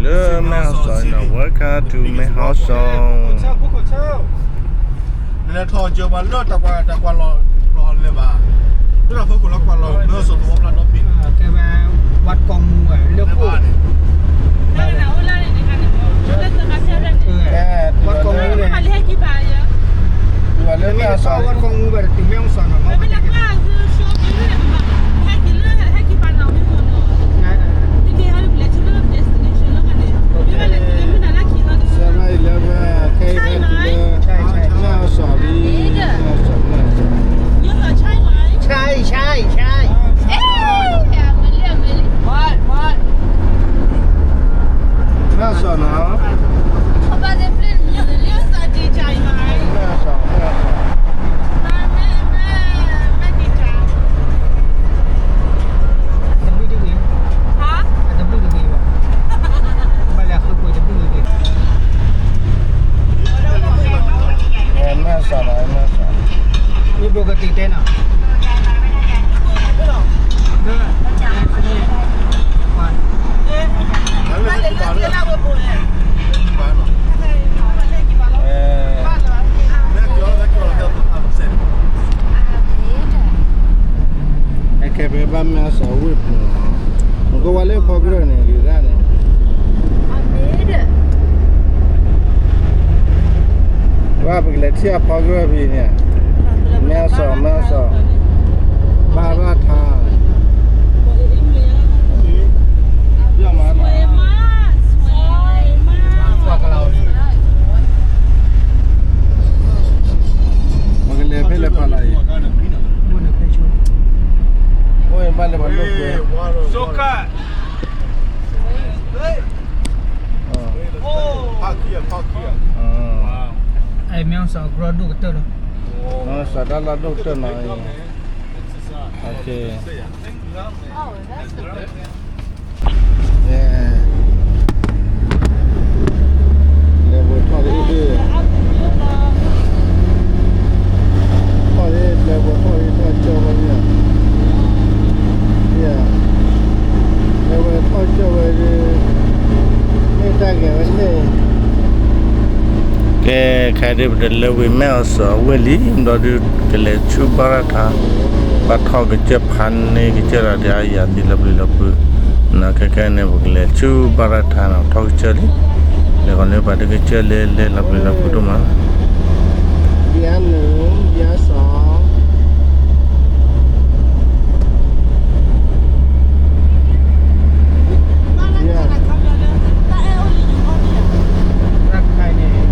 မဲၢ်ဟီၣ်စီၤနီၤ, welcome to မဲၢ်ဟီၣ်စီၤ. နလဲၤထီၣ်ကၢၤပှၤလၢတၢ်ကွၢ်လီၤလၢၤဘၣ်, လၢတၢ်ဖီခိၣ်လၢကွၢ်လီၤလၢစီၤသဝီဖျါဒီဘ့ၣ်, ကဲဝဲ ဝးကီၢ်မူဝဲလၢခိၣ်, ဝးကီၢ်မူန့ၣ်, လၢမဲၢ်ဟီၣ်စီၤ, ဝးကီၢ်မူဝဲတတုၤမဲၢ်ဟီၣ်စီၤနီၤ, ဆဲးဘၣ်အံၤလၢဝဲ ခဲအံၤဖဲတုၤလၢ မဲၢ်ဟီၣ်စီၤလံ, မဲၢ်ဟီၣ်စီၤ, မဲၢ်ဟီၣ်စီၤ, မဲၢ်ဟီၣ်စီၤနီၤ, မဲၢ်ဟီၣ်စီၤ, မဲၢ်ဟီၣ်စီၤ. တဘျုးတဂ့ၤ, တဘျုးတဂ့ၤဘၣ်, ဘၣ်လဲၤဃုကွံာ်တဘျုးတဂ့ၤ, မဲၢ်ဟီၣ်စီၤနီၤ, မဲၢ်ဟီၣ်စီၤ, မ့ၢ်ဘိကတံာ်တဲနီၤ, ဟဲက့ၤဖဲဘၣ်မဲၢ်ဟီၣ်စီၤဝ့ၢ်ပူၤနီၤ, နကဝဲလၢဖီကရၢၢ်န့ၣ် ဂ့ၤဒၣ်န့ၣ်, ဝဲပကလဲၤထံၣ်အဖီကရၢၢ်ဖဲန့ၣ်, မဲၢ်ဟီၣ်စီၤ, မဲၢ်ဟီၣ်စီၤ, ဘၣ်ရၣ်ထါ ပကလဲၤဖဲလဲၣ်ဖးလၢ်အံၤ, အိၣ်ဘၣ်လၢပှၤလိာ်ကွဲ, မဲၢ်ဟီၣ်စီၤကရၢဒိၣ်ကတၢၢ်လီၤ, မဲၢ်ဟီၣ်စီၤတၢ်လီၢ်ဒိၣ်ကတၢၢ်နီၤအံၤ, လဲၤဝဲထီၣ်လၢဟံၣ်, ထီၣ်လၢပှဲၤထီၣ်လၢထီၣ်ကၢၢ်ဝဲန့ၣ်, လဲၤဝဲထီၣ်ကၢၢ်ဝဲဒၣ်, မ့ၢ်တၢ်ဂ့ၤဝဲန့ၣ် ကဲ, ခဲဒုးပတလၢဝံၤမဲၢ်ဟီၣ်စီၤအဝ့ၢ်လံ, ဒီးဒုးကလဲၤဆူဘၣ်ရၣ်ထါ, ဘၣ်ထီၣ်ကစၢၢ်ဖးန့ၢ်ကစၢၢ်ဒီးဒ်အယၤသံလီၤပျံၤလီၤဖုး, ခဲခဲန့ၣ် ပကလဲၤဆူဘၣ်ရၣ်ထါနီၤ, ထီၣ်ကစၢၢ်လံ, လဲၤဃီၤန့ၣ် ပှၤတကစၢၢ်လဲၤလဲၤလီၤပျံၤလီၤဖုးဒိၣ်မး ယၤနုာ် ယၤစီၤ ရၢၢ်ခါန့ၣ်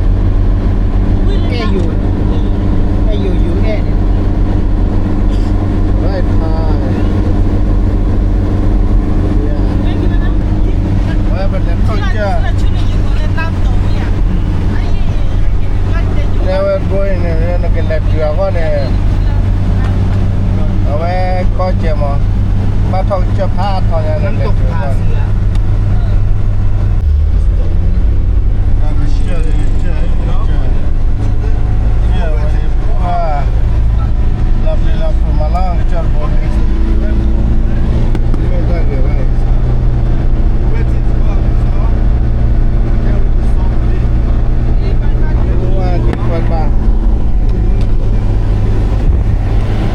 အဲၣ်ယိၤ အဲၣ်ယိၤ ယူၤအဲၣ်န့ၣ် ရၢၢ်ခါ ဝဲပလဲၤထီၣ်ကစၢၢ် တဲဝဲဘိအံၤန့ၣ် နကလဲၤတုၤအဂီၢ်န့ၣ် အဝဲကီၢ်စဲၣ်မး ဘၣ်ထီၣ်ကစၢၢ်ဖးထီညါန့ၣ် လဲၤတုၤအဂီၢ်န့ၣ် လီၤပျံၤလီၤဖုးမးလီၤ ကစၢၢ်တဘိန့ၣ် မ့ၢ်တၢ်ဂ့ၤဘၣ် ဝဲဒ်ပှၤ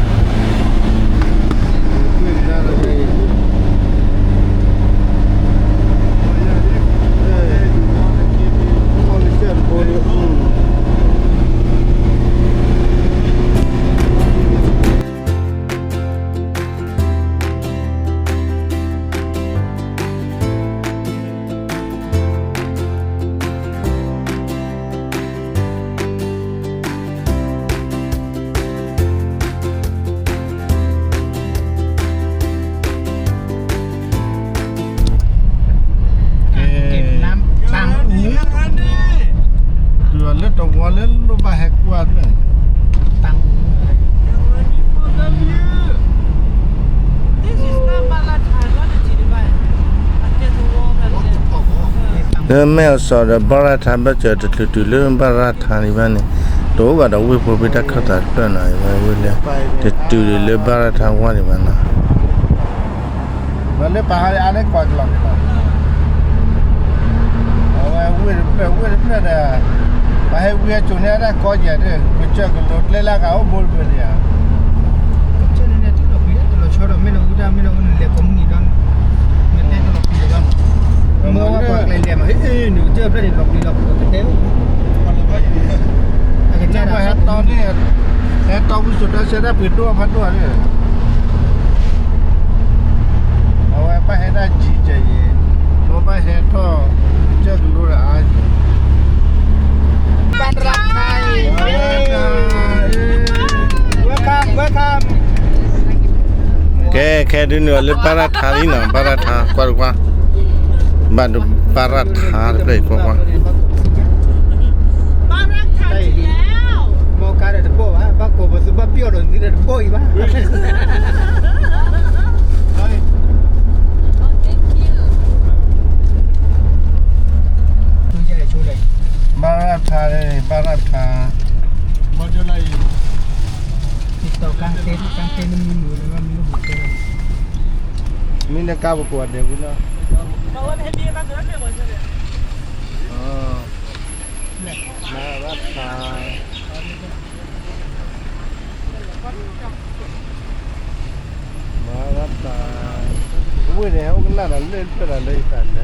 ဘၣ် တုၤလၢတဝီလၢလိၣ်ဘၣ်ဟဲကွၢ်ဖျၢၣ်န့ၣ် လၢမဲၢ်အီၣ်စီၤဒီးဘၣ်ရၣ်ထါဘၣ်စၢၤတချုးတုၤလၢဘၣ်ရၣ်ထါဒံးဘၣ်န့ၣ် တအိၣ်ဘၣ်ဒီးဝ့ၢ်ဖိဖဲတၢ်ခၢၣ်သးတဖျၢၣ်နီၤ ဝဲလၢ တတုၤဒံးလၢဘၣ်ရၣ်ထါဝါဒံးဘၣ်နီၤ လၢပာ်ဟါအါန့ၣ်ကွၢ်ကလီၤကလီၤ ဝ့ၢ်တဖျၢၣ် ဝ့ၢ်တဖျၢၣ်ဒီး ပှၤဟဲဝံအကိၤန့ၣ် အတၢ်ကီယဲၢ်ဒီး ကစၢၢ်ကလိကျဲလၢကအိၣ်ဘိတဖျၢၣ်န့ၣ်ဧါ. ကစၢၢ်န့ၣ် တလီၤပံၤလီၤဆီဒီး မ့ၢ်လၢဝံတၢ်မ့ၢ်လၢအိၣ်နလဲၤကိးမုၢ်နံၤဒီး နတဲတလီၤပံၤလီၤ. မ့ၢ်ဝဲပှၤကျဲၤလဲၤမး ဟ့ၣ် နကစၢၢ်ဖျၢၣ်န့ၣ် လီၤပံၤလီၤပူၤကတဲ အကစၢ်ပှၤဟဲတီန့ၣ် ဟဲတီဝံစိာ်တၢ်ဆဲးတၢ်ပှ့ၤဒိၣ်ဖးဒိၣ်န့ၣ် အဝဲဘၣ်ဟဲတၢ်ကံကဲအံၤ, ဘၣ်ဘၣ်ဟဲထီၣ်ကစၢၢ်ကလိတၢ်အါက့ၤ, ဘၣ်ရခါအံၤ, welcome welcome. ကဲ ခဲဒုးနုာ်အီၤလၢဘၣ်ရထါလံနီၤ, ဘၣ်ရထါ ကွၢ်တကွၢ်, ဘၣ်ဘၣ်ရထါတဖျၢၣ်အံၤကွၢ်ကွၢ် မ့ၢ်ကါဒီးတဘီၣ်ဘၣ်, ဘၣ်ကိးပသူဘၣ်ပျီၣ်ဒီးသုဒီးတဘီၣ်အံၤဘၣ်. ဘၣ်ရၣ်ဖးန့ၣ် ဘၣ်ရၣ်ဖး, မ့ၢ်လၢကါပကိးဂၤဒဲးဝံၤလီၤ. ဘၣ်ရၣ်ဖး မၤရၣ်တၢ်, ဝ့ၢ်န့ၣ် ဟဲအိၣ်ကနၣ်ဒီးလၢတဖျၢၣ်ဒီးလၢယသးလဲၣ်,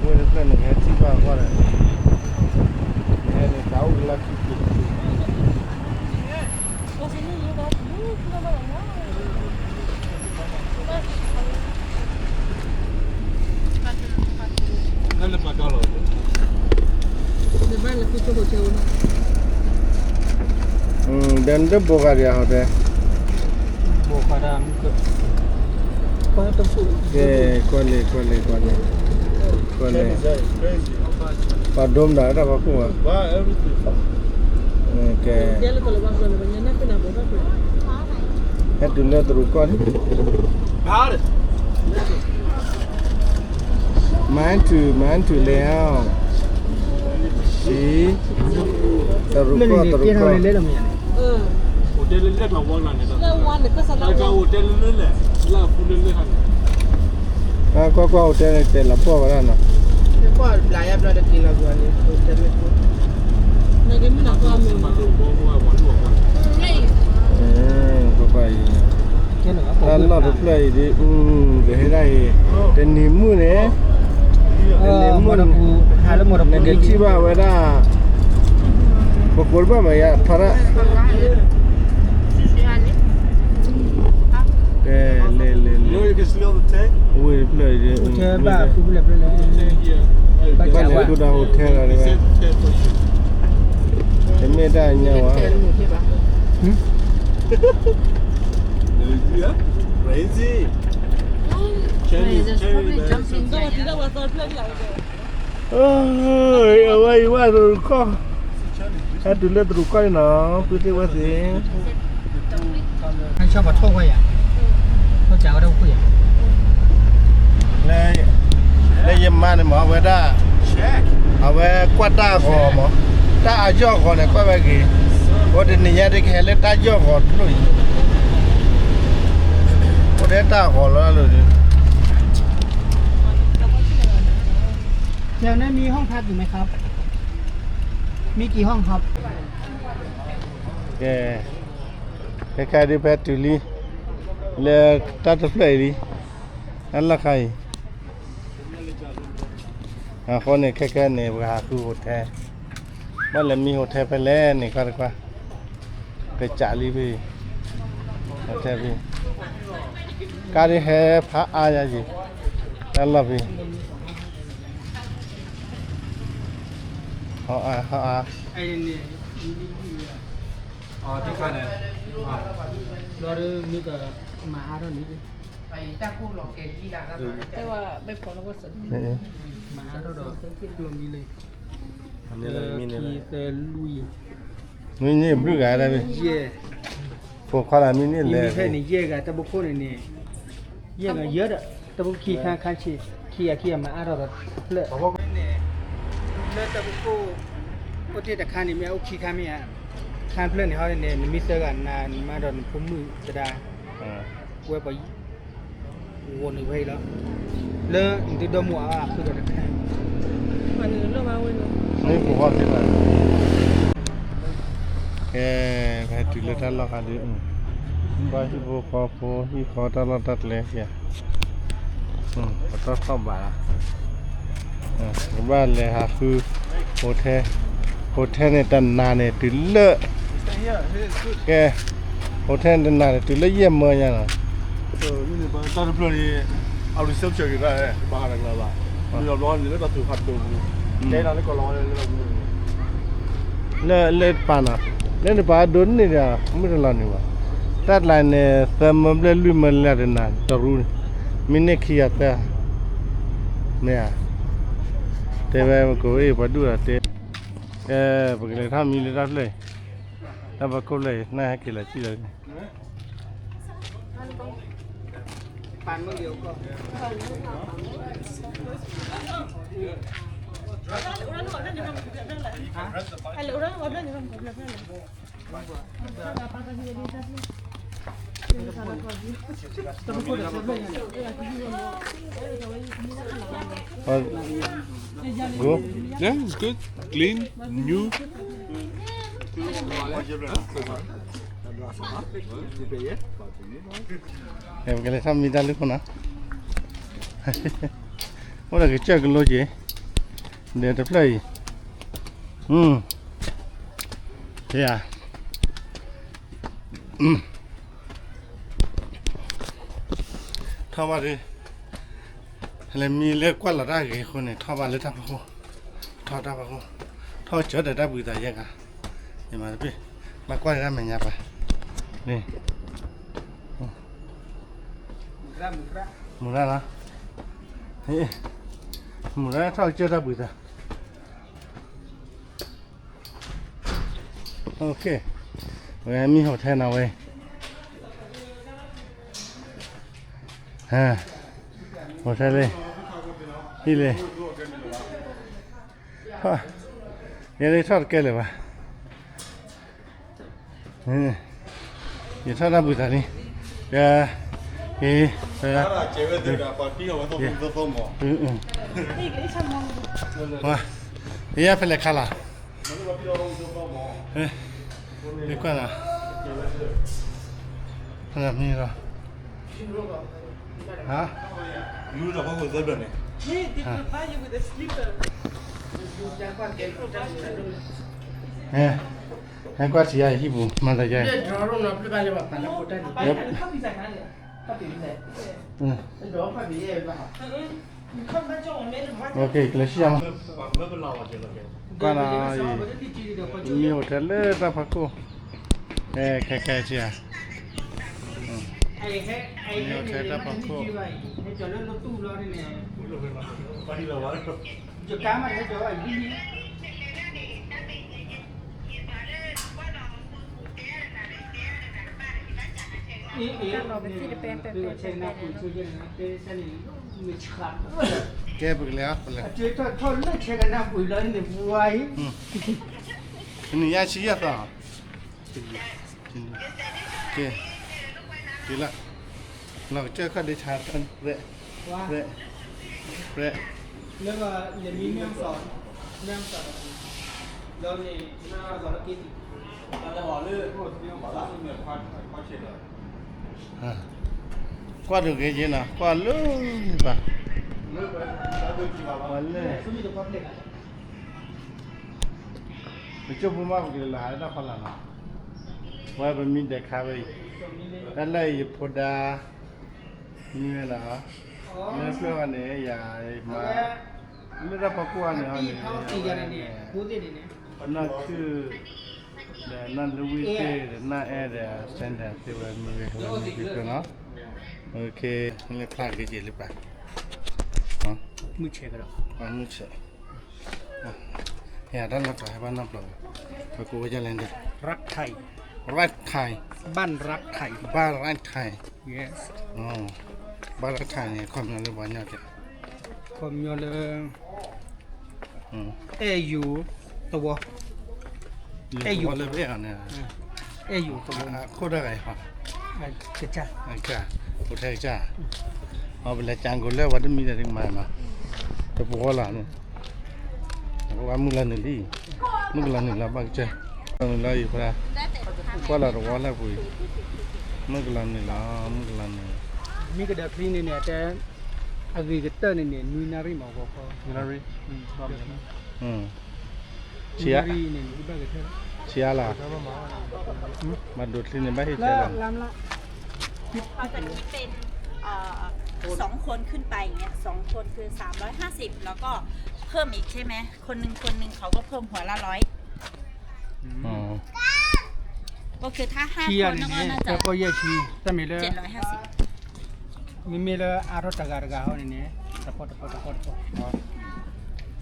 ဝ့ၢ်တဖျၢၣ်န့ၣ် ကဟဲထံၣ်ဘၣ်အဂီၢ်ဒီး, ဟဲန့ၣ် တၢ်အိၣ်ကလၢခံက့ၤ ဒီးနတဘိးဃာ်ဒံးအဟီတဲ, ကဲ ကွၢ်လဲၣ် ကွၢ်လဲၣ် ကွၢ်လဲၣ်, ကွၢ်လဲၣ်, ပှၤဒိမတၤတၢ်ဖီခိၣ်ဘၣ်, ကဲ ဟဲတုၤလၢတရူးကီၢ်န့ၣ်, မၤတုၤ မၤတုၤလဲၣ်, တရူးကီၢ် တရူးကီၢ်, ကွၢ်ကွၢ် ဟိုတဲန့ၣ် တဲလီၤပှီၢ်ဝဲဒၣ်နီၤ, ကွၢ်ကွၢ် ဟိုတဲန့ၣ် တဲလီၤပှီၢ်ဝဲဒၣ်နီၤ, ကွၢ်ကွၢ်အံၤ တၢ်လီၢ်တဖျၢၣ်အံၤဒ် ကဟဲဒၣ်အံၤ တနံၤမုၢ်န့ၣ်, တနံၤမုၢ် နကထံၣ်ဘၣ်ဝဲဒၣ် ပကိးတဘၣ်မးယါ ဖးရၣ်, ကဲ လဲၤလဲၤလဲၤ, ဝ့ၢ်တဖျၢၣ်အံၤဒ် ဘၣ်လဲၤဃုာ်ဒီး hotel လီၤ, တမ့ၢ်တၢ်အညီဘၣ်. Chinese, Chinese. အဝဲအံၤဝဲတရူးကီၢ်, ဟဲတုၤလၢတရူးကီၢ်န့ၣ်နီၤ, ပုၢ်သ့ၣ်ဝဲၢ်သ့ၣ်, လၢယမါန့ၣ်မ့ၢ်ဝဲဒၣ်, အဝဲကွၢ်တၢ်ဂီၤမး, တၢ်အယီၢ်ဂီၤန့ၣ် ကွၢ်ဝဲဂ့ၤ, အဝဲတနံၤညါဒ်ကဟဲလၢတၢ်ယီၢ်ဂီၤတဖျၢၣ်အံၤ, အိၣ်ထဲတၢ်ဂီၤလီၤလၢဒီး แถวนั้นมีห้องพักอยู่ไหมครับ มีกี่ห้องครับ ကဲ, ခဲခဲဒ်ဖဲတုၤလံ လၢတၢ်တဖျၢၣ်အံၤလံ, အလီၢ်ခါအံၤ, အဃိန့ၣ် ခဲခဲန့ၣ် ပကဟးဃု hotel, ဘၣ်လဲၤမံ hotel ဖဲလဲၣ်န့ၣ် ကွၢ်တကွၢ်, ကစးလံဖဲအံၤ, hotel ဖဲအံၤ, ကါဒ်ဟဲဖးအါယၤယံၤ, တၢ်လီၢ်ဖဲအံၤ ဟီအါ ဟီအါ, မ့ၢ်န့ၣ်ဘျုးဂၤဒၣ်, ဖိခွါလၢမ့ၢ်န့ၣ်လဲၣ်, ဖဲန့ၣ် ယဲၢ်ဂၤ တၢ်ဘိခိၣ်န့ၣ်န့ၣ်, ယဲၢ်ဂၤယဲၢ်ဒီး တၢ်ဘိခိၣ်ခံခါ ခါဆံး ခံဂၤခံဂၤမၤအါထီၣ်ဒီးတဖျၢၣ်, လၢတၢ်ဘိခိၣ် အိၣ်တ့ၢ်တခါန့ၣ် မ့ၢ်အအိၣ်ခံခါမ့ၢ်ဧါ, ခါတဖျၢၣ်န့ၣ်ဟီန့ၣ် နမ့ၢ်သၢဂၤနၤ နမါဒီးနဖိမုၣ်သဒါ, ဝဲပှၤ ဂီၤန့ၣ်ဝဲအံၤလီၤ, လၢနသုဒီမါဝၤအဃုာ်ဒီးတခါ, မ့ၢ်ပဝဲသ့ၣ်တဖၣ် ကဲ ပဟဲတုၤလၢတၢ်လီၢ်ခါဒုး ကွၢ်ဟံၣ်ဖိဃီဖိ ဟံၣ်ဃီတၢ်လီၢ်တၢ်ကျဲကဲ ပတီၢ်ထီၣ်ဘးလီၤ ကဘၣ်လဲၤဟးဃု hotel န့ၣ် တနၤန့ၣ် တုၤလၢ ကဲ hotel န့ၣ် တနၤန့ၣ် တုၤလၢယဲၢ်မၢညါနီၤ တၢ်တဖျၢၣ်န့ၣ် အ reception က့ၤ ဘၣ်ဟးတကျါဘၣ် မ့ၢ်ဘျီန့ၣ်လၢတၢ်သူၣ်ဖးဒိၣ်ပူၤ တဲလီၤလၢကီၢ်လီၤဝဲလၢ လၢတပၤနီၤ လၢတပၤဒိၣ်န့ၢ်ဒီး မုၢ်တလီၤန့ၣ်ဘၣ် တၢ်တလါန့ၣ် သၢမၢဘျဲၣ်လွံၢ်မၢလၢတနၤ တရူးန့ၣ် မံးနံးခံဂၤသၢ မ့ၢ်ဧါ တဲဝဲပကိးအ့ၣ်ပှၤဒူၣ်ဒီးတဲ ကဲ ပကလဲၤထီၣ်မံလၢတၢ်ဖျၢၣ်အံၤ တၢ်ဖီခိၣ်ဖျၢၣ်အံၤ နဟဲက့ၤလီၤစံၣ်လီၤ Go. Yeah, it's good. Clean, new. Em, ပကလဲၤထီၣ်မံတၢ်လၢခိၣ်နၤ အိၣ်ဒီးကစၢၢ်ကလိက့ၤ ဒီးတဖျၢၣ်အံၤ ဟ့ၣ်ယၤ ထီၣ်ဘၣ်ဒုး လဲၤမံလၢကွၢ်လီၤတၢ်ဂ့ၤအဃိန့ၣ် ထီၣ်ဘၣ်လၢတၢ်ဖီခိၣ် ထီၣ်တၢ်ဖီခိၣ် ထီၣ်ကၢၤဒီးတၢ်ဘှံးသးယဲၢ်ဂၤ ယမၤတဘ့ၣ် ဘၣ်ကွၢ်တၢ်မဲာ်ညါပှၤ န့ၣ် မုၢ်ရၣ်လီၤ မုၢ်ရၣ်ထီၣ်ကၢၤတၢ်ဘှံးသး Okay. ဝဲမ့ၢ် hotel နီၤဝဲ hotel လံ ဟံၣ်လံ ယဲလၢထီၣ်တကဲလၢၤဘၣ် ယထီၣ်တၢ်ဘှံးသးလံ ယ ယ ယဖဲလဲၣ်ခါလီၤ မ့ၢ်ကွၢ်နီၤ မ့ၢ်လီၤ ဟါ ဟဲ ဟဲကွၢ်ထံၣ်ယၤဟံၣ်ပူၤ မၤသးယၤ ကလဲၤဆံယၤမး ကွၢ်နီၤအံၤ မ့ၢ် hotel လၢတၢ်ဖီခိၣ် ခဲခဲဆံယၤ မ့ၢ် hotel တၢ်ဖီခိၣ် တၢ်လီၤပသံၣ်တပဲပဲပဲပဲပဲ ကဲ ပကလဲၤအီၤ ပလဲၤ တနံၤညါဆံယဲၢ်သီ ကဲ တုၤလီၤ နီၢ်ကစၢၢ်ခီၣ်ဒ့ဆါ ရဲ ရဲ ရဲ လၢ လၢမံ မံ လၢ ကွၢ်ဒိၣ်က့ၤက့ၤနီၤ ကွၢ်လၢန့ၣ်ဘၣ် ကွၢ်လၢ ပကၠိဖိမး ပကလဲၤလၢဟးလၢတၢ်ဖီလာ်နီၤ ဝဲပမံဒဲးခါဝဲအံၤ တၢ်လၢအံၤယဖိဒါ မံဝဲနီၤ လၢဖျၢၣ်အီၤန့ၣ် ယၤမၤ လၢတၢ်ဖီခိၣ်အီၤန့ၣ် အီၤန့ၣ် နီၢ်ခုၣ် ဒီးနီၢ်လူဝံၣ်သ့ၣ် ဒီးနီၢ်အဲၣ်ဒီး စဲဒၣ်သ့ၣ်ဝဲမံဝဲ မံဝဲနီၤ လၢဖျါက့ၤက့ၤလၢပၢ် မုၢ်ဆဲးကဒီး မုၢ်ဆဲး ဟဲတၢ်လီၢ်တၢ်ဟဲဘၣ်နီတဘျီ ပကိးဝဲဒ်လဲၣ်န့ၣ် ရၢၣ်ထၢၣ် ရၢၣ်ထၢၣ် ဘၣ်ရၢၣ်ထၢၣ် ဘၣ်ရၢၣ်ထၢၣ် ဘၣ်ရၢၣ်ထၢၣ်န့ၣ် ခီပညီလၢပှၤကညီကဲ ခီပညီလၢ အဲၣ်ယိၤသဝီ အဲၣ်ယိၤသဝီလၢပအဲၣ်အီၤန့ၣ် အဲၣ်ယိၤသဝီ အခိၣ်တၢ်ဂၤအံၤဟီ ကစၢ် ကစၢ် ဖိထဲကစၢ် အပလဲၤကၠါကိးလၢပှၤတမံၤဒီးမၤနီၤ တပှီၤလီၤန့ၣ် ပှၤမုၢ်လၢ်နုာ်လံ, မုၢ်ကလီၤနုာ်လီၤ ဘၣ်ကစၢၢ်, မုၢ်ကလီၤနုာ်လီၤအံၤ ပှၤ, ကွၢ်လီၤတဝီလၢပူၤအံၤ, မုၢ်ကလီၤနုာ်လီၤ မုၢ်ကလီၤနုာ်လီၤ, မ့ၢ်ကဒီးချံန့ၣ်န့ၣ် တဲ, အဂ့ၤကတၢၢ်န့ၣ်န့ၣ် နွံနၣ်ရံၣ်မး ဂီၤခီ, နွံနၣ်ရံၣ်, ဆံး, ဆံးလီၤ, မၤဒိးချံန့ၣ် ဘၣ်ဟ့ၣ်ဆံးလီၤ สองคนขึ้นไปอย่างเงี้ย สองคนคือสามร้อยห้าสิบ แล้วก็เพิ่มอีกใช่ไหม คนหนึ่งคนหนึ่งเขาก็เพิ่มหัวละร้อย อืม ก็คือถ้าห้าคนก็น่าจะ ก็แยกชี แต่ไม่เลย เจ็ดร้อยห้าสิบ ไม่มีเลย อาทอดตะกาตะกาเขาเนี่ย ตะปอตะปอตะปอตะปอ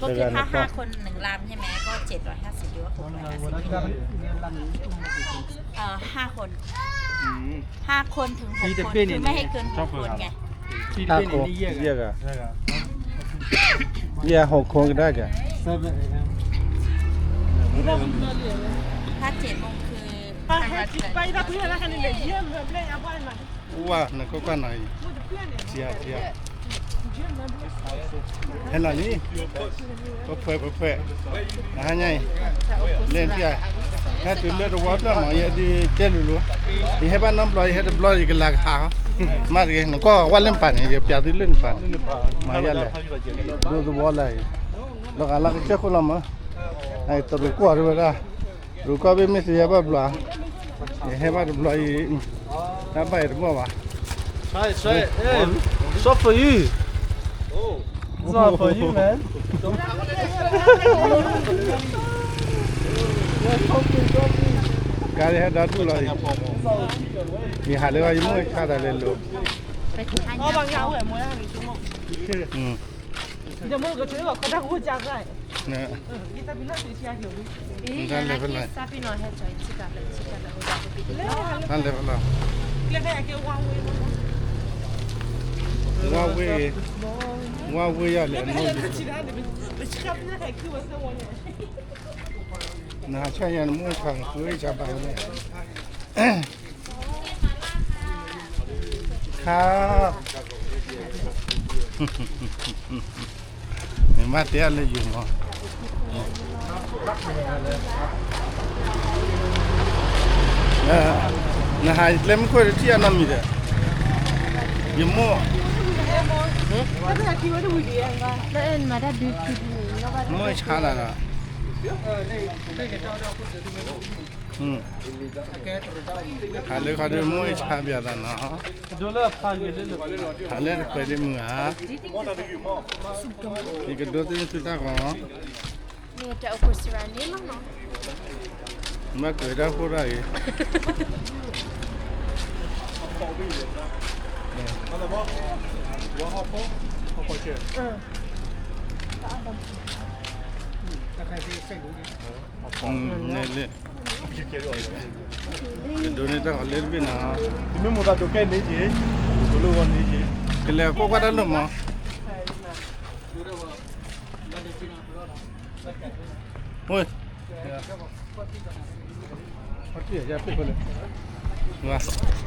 ก็คือถ้าห้าคนหนึ่งลำใช่ไหม ก็เจ็ดร้อยห้าสิบ หรือว่าหกร้อยห้าสิบ เอ่อ ห้าคน อืม ห้าคนถึงหกคน คือไม่ให้เกินหกคนไง ที่เป็นนี่แยกอะ แยกอะ แยกหกคนก็ได้จ้ะ ถ้าเจ็ดโมงคือ ဝါ နကကွၢ်နီၤအံၤ, ဆံးဆံး, ဟဲလီၤလံ, ပဖှဲးပဖှဲး, နဟါညါအံၤ, လဲၣ်တၢ်, ဟဲတုၤလၢတဝီတၢ်မး ယဲဒုးကဲလူၤလူၤ, ယဟဲဘၣ်နီတဘျီ ယဟဲတဘျီ ယကလၤကဟး, မ့ၢ်တဂ့ၤ နကွၢ်ဝဲလၢနပၤန့ၣ် ယပျးသုလၢနပၤ, မၤယၤလဲၣ်, ဒိသဝီလၢအံၤ, လီၤဂာ်လၢကစၢၢ်ခိၣ်လီၤမး, တရူးကွၢ်တဝဲဒၣ်, ရူးကွၢ်ဘ့ၣ်မ့ၢ်သ့ဟဲဘၣ်ဘျီ, ယဟဲဘၣ်တဘျီအံၤ, တၢ်ဘၣ်ယတဘၣ်ဘၣ်, ကါလၢဟဲဒီးဒူၣ်လီၤအံၤ, ယဟးလၢယမိၢ်ဆါတၢ်လဲၤလိၤ, တၢ်လဲၤဖဲလဲၣ်, တၢ်လဲၤဖဲလဲၣ်, ဝါဝ့ၢ်, ဝါဝ့ၢ်ယၤလဲၣ်, နဟးဆၣ်ယၤနမိၢ်ဆါ နဃုဆါဘၣ်ဝဲလဲၣ်, ခါ မ့ၢ်မ့ၢ်တဲလၢယုၢ်မး, နဟးကျဲမုၢ်ခိၣ်တထံၣ်အနီတမံၤဒီး, ယမိၢ်, မိၢ်ဆါလၢ်ဒီး, ဟးလၢခီဒုးမိၢ်ဆါဘၣ်သးနီၤ, ဟးလၢတခွဲးဒ်မုၢ်ဧါ, ယကဒိးသ့ၣ်သုတၢ်ဂီၤ, မ့ၢ်ကွဲးတၢ်ဖိတၢ်အံၤ, န့ၣ်လၢ, ကဒိးန့ၢ်တၢ်ဂီၤလၢတဘ့ၣ်နီၤ, ကလဲၤကွၢ်ကွၢ်တၢ်လၢမး,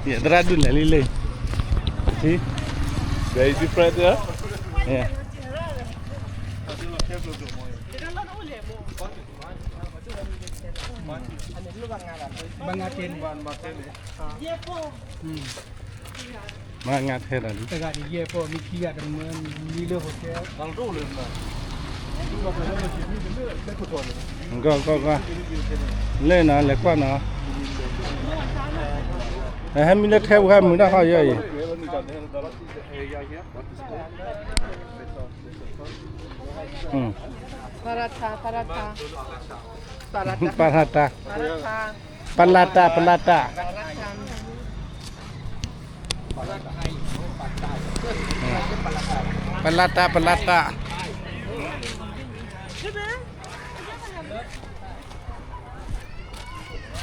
ယသရၣ်ဒုးလဲၤလံလၢ, very different, ဘၣ်ငါထဲတၢ်လံ, တဂၤတယဲၢ်ပီၢ် မ့ၢ်ခံဂၤတမၢ မံလၢဟိုတဲ, ကီကီကီ, လဲၣ်နီၤ လဲၤကွၢ်နီၤ, ဟဲမံလၢထဲပူၤဟဲမုာ်တၢ်ဃီယီၤအံၤ, ပရၤထါ, ပရၤထါ, ပရၤထါ, ပရၤထါ, ပလၢ်တၢ်, ပလၢ်တၢ်, ပလၢ်တၢ်, ပလၢ်တၢ်,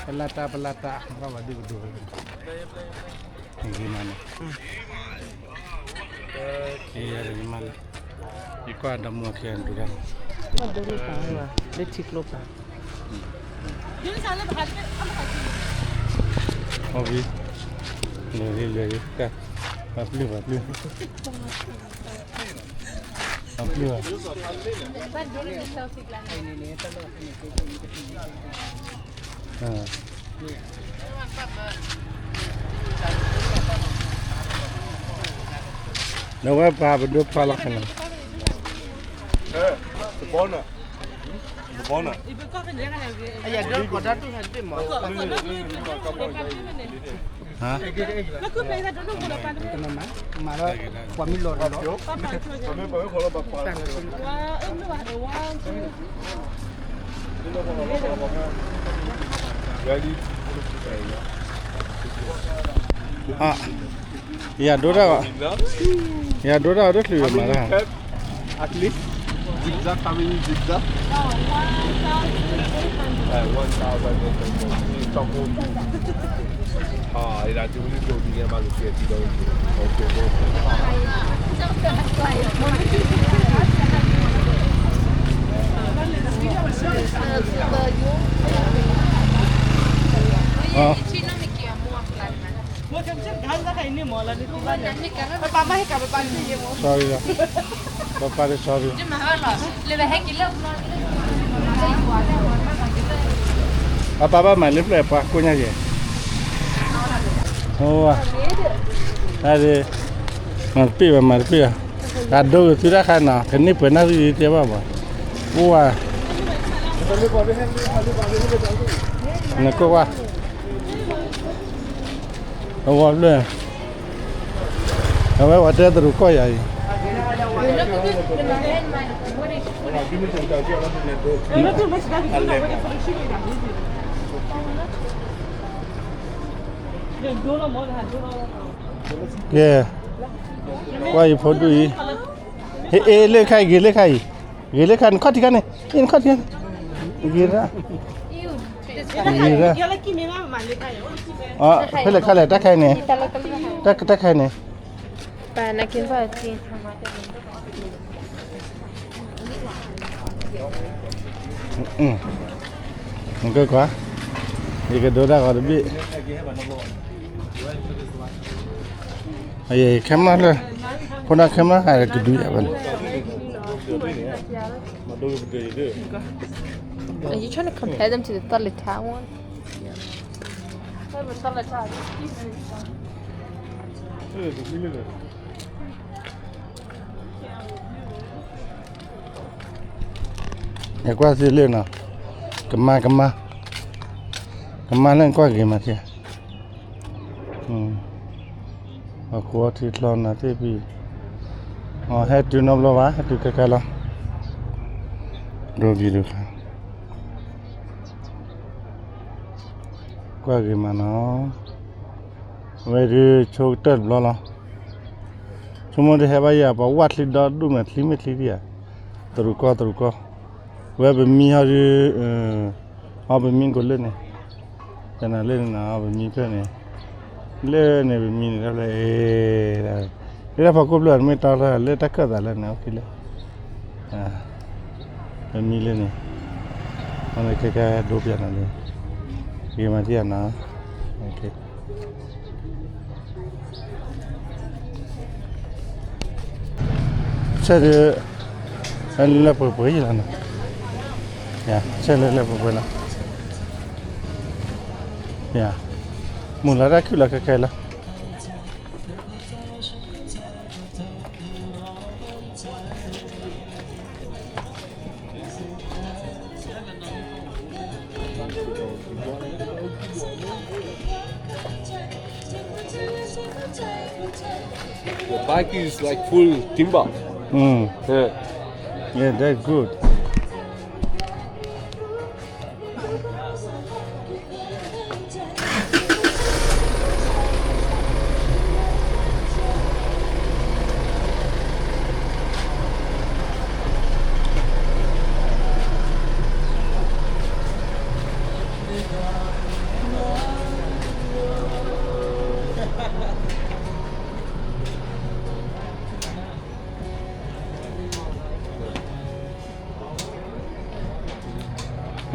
ပလၢ်တၢ်, ပလၢ်တၢ်, ဘၣ်ဘၣ်ဒုကဒိၣ်, မၤန့ၣ် ယမၤလၢ, ယကွၢ်ဒီမါဝၤခံဂၤဒိၣ်တၢ်, လၢထံကျိပၤ, အီၣ်ဘံ, လဲၤလံလဲၤလံ, ပာ်ပျုၢ်ပာ်ပျုၢ်, ပျုၢ်ဘၣ် နဝဲပှၤပဒိဖျါလီၤခဲန့ၣ် တဘီနၤ တဘီနၤ မၤလီၤ ပှၤမံလီၤလီၤ ယဒိတၢ်, ယဒိတၢ်အီၤတချုးမၤတၢ် At least, zigzag, how many zigzag? Uh, one thousand eight hundred. It's a whole two. Ah, it actually really good. You get about to get it. Okay, okay. Ah. ပပၢ်မၤဟ့ၣ်ကၤပပၢ်န့ၣ် sorry လီၤ, ပပၢ်တ sorry ပပၢ်ဘၣ်မၤလၢပျဲၢ်ပှၤကိးညါယဲၢ်, အိ, အဒ့, မၤတပ့ၢ်ဘၣ် မၤတပ့ၢ်ဘၣ်, အဒိကသုတၢ်ခါနီၤ ကန့ၢ်ပှဲၤနၢ်သံတဲဘၣ်ဘၣ်, အိဝဲ, နကိးဝဲ အဝဲဖျၢၣ်, အဝဲဝဲတဲတရူးကီၢ်ယၤအံၤ, ကဲ, ကွၢ်ယဖိဒူၣ်အံၤ, ဟ့ၣ်အ့လၢခါအံၤ ဂ့ၤလၢခါအံၤ, ဂ့ၤလၢခါ နခီၣ်ထံးခါန့ၣ်, နခီၣ်ထံးခါန့ၣ်, ဂ့ၤလၢ ဂ့ၤလၢ, ဖဲလဲၣ်ခါလဲၣ် တၢ်ခါအံၤန့ၣ်, တၢ်ခါအံၤန့ၣ်, နကကွၢ်, ယကဒိတၢ်ဂီၤတဘ့ၣ်, ခဲမးလၢ, ဖိဒၣ်ခဲမးဟးကဒုးယၤဘၣ်န့ၣ်, အ you trying to compare them to the တၢ်လၢထါ one? Nè ကွၢ်စ့လၢနီၤ, ကမၤ ကမၤ, ကမၤလၢနကွၢ်ဂ့ၤမးထံ, အဃိထံချီနၤသ့ၣ်ဖံ, ဟဲတုၤနီတဘျီဘၣ် ဟဲတုၤခဲခါလီၤ, ဒိဘံဒိခါ, ကွၢ်ဂ့ၤမးနီၤ, အဝဲဒုးဆိကတၢၢ်တဘျီလီၤ, ဆိကမိၣ်တဟဲဘၣ်ယၤ ပှၤဝၢ်ချံဒီဒူၣ်မး ချံမ့ၢ်ချံဒံဧါ, တရူးကီၢ် တရူးကီၢ်, ဝဲပမံဟီဒုး, ဟီပမံကိးလၢန့ၣ်, တနၤလၢန့ၣ်နီၤ ပမံဖျၢၣ်န့ၣ်, လၢန့ၣ်ပမံန့ၣ်တၢ်ဖျၢၣ်, လၢတၢ်ဖီခိၣ်ဖျၢၣ်မ့ၢ်တီလၢ လၢတၢ်ခၢၣ်သးလၢန့ၣ် အိၣ်ခံလၢ ပမံလၢန့ၣ်, အန့ၣ်ခဲကဲဒိပျၢ်နၤလၢ, ဂ့ၤမးထံဧါနီၤ, ဆဲးဒုး, လၢပှဲၤပှဲၤယလီၤနီၤ, ဆဲးလၢလၢပှဲၤပှဲၤလီၤ, မုၢ်လီၤတၢ်ခုၣ်လီၤခဲခဲလီၤ. The bike is like full timber. Mm. Yeah. Yeah, that's good.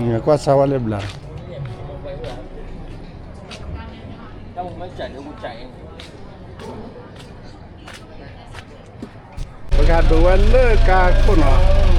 Nà kɔ́ sá wá lɛ́ bla. ကါဒိးဝဲလၢကါခိၣ်နီၤ